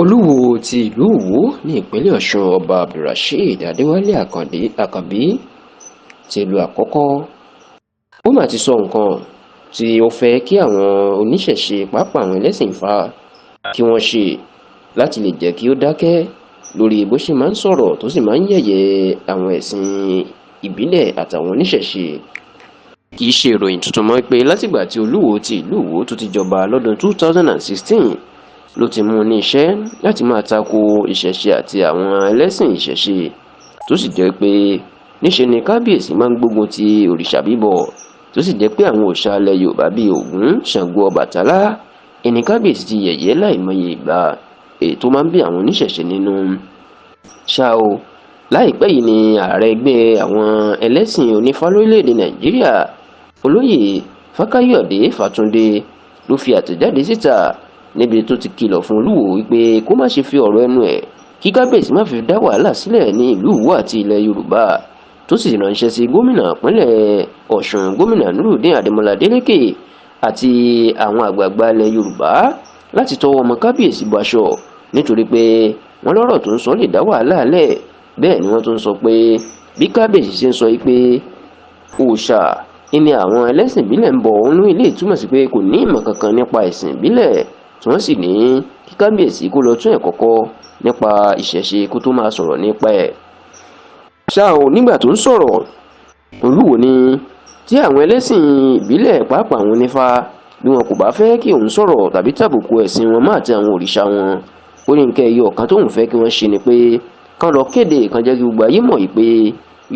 Olúwo ti ìlú Ìwó ní ìpínlẹ̀ Ọ̀ṣun, Ọba Abdulrasheed Adéwálé Àkànbí tìlú àkọ́kọ́, ó mà ti sọ nǹkan tí ó fẹ́ kí àwọn oníṣẹ̀ṣe, pàápàá àwọn ẹlẹ́sìn Ifá, kí wọ́n ṣe láti lè jẹ́ kí ó dákẹ́ lórí bó ṣe máa ń sọ̀rọ̀ tó sì máa ń yẹ̀yẹ́ àwọn ẹ̀sìn ìbílẹ̀ àtàwọn oníṣẹ̀ṣe. Kì í ṣe ìròyìn tuntun mọ́ pé látìgbà tí Olúwo ti ìlú Ìwó tó ti jọba lọ́dún 2016 ló ti mú un ní iṣẹ́ láti máa tako ìṣẹ̀ṣe àti àwọn ẹlẹ́sìn ìṣẹ̀ṣe, tó sì jẹ́ pé níṣe ni kábíyèsí máa ń gbógun ti òrìṣà bíbọ, tó sì jẹ́ pé àwọn òòṣà ilẹ̀ Yorùbá bíi Ògún, Ṣàngó, Ọbàtálá ìní kábíyèsí ti yẹ̀yẹ́ láìmọye ìgbà, èyí tó máa ń bí àwọn oníṣẹ̀ṣe nínú. Ṣá o, láìpẹ́ yìí ni ààrẹ ẹgbẹ́ àwọn ẹlẹ́sìn onífá lórílẹ̀‐èdè Nàìjíríà, Olóyè Fákáyọ̀dé Fátúndé, ló fi àtẹ̀jáde síta níbi tó ti kìlọ̀ fún Olúwo wípé kó má ṣe fi ọ̀rọ̀ ẹnu ẹ̀ kí kábíyèsí má fi dá wàhálà sílẹ̀ ní ìlú Ìwó àti ilẹ̀ Yorùbá, tó sì ránṣẹ́ sí gómìnà ìpínlẹ̀ Ọ̀ṣun, Gómìnà Nurudeen Adémọlá Adélékè, àti àwọn àgbààgbà ilẹ̀ Yorùbá láti tọwọ́ ọmọ kábíyèsí bọṣọ, nítorí pé wọ́n lọ́rọ̀ tó ń sọ lè dá wàhálà lẹ̀. Bẹ́ẹ̀ ni wọ́n tún sọ pé bí kábíyèsí ṣe ń sọ pé òòṣà ìní àwọn ẹlẹ́sìn ìbílẹ̀ ń bọ òun ló ilé ìtumọ̀ sí pé kò ní ìmọ̀ kankan nípa ẹ̀sìn ìbílẹ̀, tí wọ́n sì ní kí kábíyèsí kó lọ tún ẹ̀kọ́ kọ́ nípa ìṣẹ̀ṣe kó tó máa sọ̀rọ̀ nípa ẹ̀. Ṣá o, nígbà tó ń sọ̀rọ̀, Olúwo ní tí àwọn ẹlẹ́sìn ìbílẹ̀, pàápàá àwọn onífá, bí wọn kò bá fẹ́ kí òun sọ̀rọ̀ tàbí tàbùkù ẹ̀sìn wọn mọ́ àti àwọn òrìṣà wọn, ó ní nǹkan ẹyọ kan tóun fẹ́ kí wọ́n ṣe ni pé kán lọ kéde kan jẹ́ kí gbogbo ayé mọ̀ yìí pé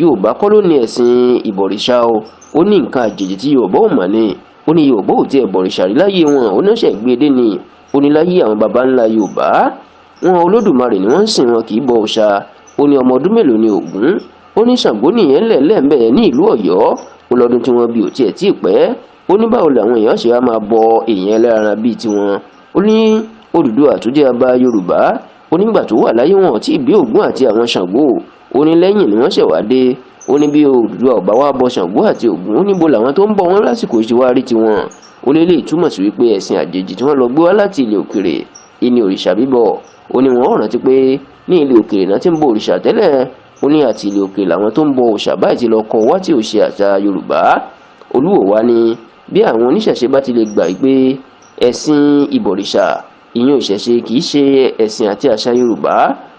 Yorùbá kọ́ ló ní ẹ̀sìn ìbọ̀rìṣà o. Ó ní nǹkan àjèjì tí Yorùbá ò mọ̀ ni. Ó ní Yorùbá ò tiẹ̀ bọ̀rìṣà rí láyé wọn, ó náà ṣẹ̀ gbé dé ni. Ó ní láyé àwọn baba ńlá Yorùbá wọn, Olódùmarè ni wọ́n ń sìn, wọn kì í bọ òòṣà. Ó ní ọmọ ọdún mélòó ni Ògún? Ó ní Ṣàngó nìyẹn lẹ́ẹ̀lẹ́ẹ̀mbẹ̀ ní ìlú Ọ̀yọ́. Ó lọ́dún tí wọ́n bí ò tiẹ̀ tí ì pẹ́. Ó ní báwo làwọn èèyàn ṣe wá máa bọ èèyàn ẹlẹ́ran bíi tiwọn? Ó ní Odùduwà tó jẹ́ ọba Yorùbá, ó nígbà tó wà láyé wọn tí bí Ògún àti àwọn Ṣàngó. Ó ní lẹ́yìn ni wọ́n ṣẹ̀ wá dé. Ó ní bí Odùduwà ọba wa bọ Ṣàngó àti Ògún, ó níbo làwọn tó ń bọ wọn lásìkò ṣe wá rí tiwọn? Ó lé lè túmọ̀ sí wípé ẹ̀sìn àjèjì tí wọ́n lọ gbé wá láti ilẹ̀ òkèrè ìní òrìṣà bíbọ. Ó ní wọn ò rántí pé ní ilẹ̀ òkèrè náà ti ń bọ òrìṣà tẹ́lẹ̀. Ó ní àti ilẹ̀ òkèrè làwọn tó ń bọ òòṣà báyìí ti lọ kọ wá tí ò ṣe àṣà Yorùbá. Olúwo wa ni bí àwọn oníṣẹ̀ṣe bá ti lè gbà pé ẹ̀sìn ìbọ̀rìṣà, ìyẹn ìṣẹ̀ṣe, kì í ṣe ẹ̀sìn àti àṣà Yorùbá,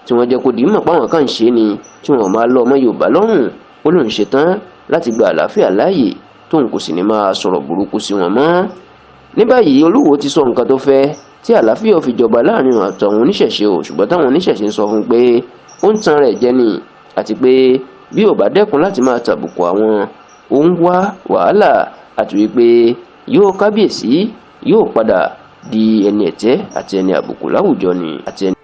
tí wọ́n jẹ́ kó di mọ̀ páwọn kan ń ṣe ni tí wọ́n máa lọ ọmọ Yorùbá lọ́rùn, ó lóun ṣetán láti gba àlàáfíà láàyè, tóun kò sì ní máa sọ̀rọ̀ burúkú sí wọn mọ́. Ní báyìí, Olúwo ti sọ nǹkan tó fẹ́ tí àlàáfíà ó fi jọba láàrin àtàwọn oníṣẹ̀ṣe o, ṣùgbọ́n táwọn oníṣẹ̀ṣe ń sọ fún un pé ó ń tan rẹ̀ jẹ ni, àti pé bí ò bá dẹ́kun láti máa tàbùkù àwọn, ó ń wá wàhálà, àti wípé yóò kábíyèsí yóò padà di ẹni ẹ̀tẹ́ àti ẹni àbùkù láwùjọ ni àti ẹni.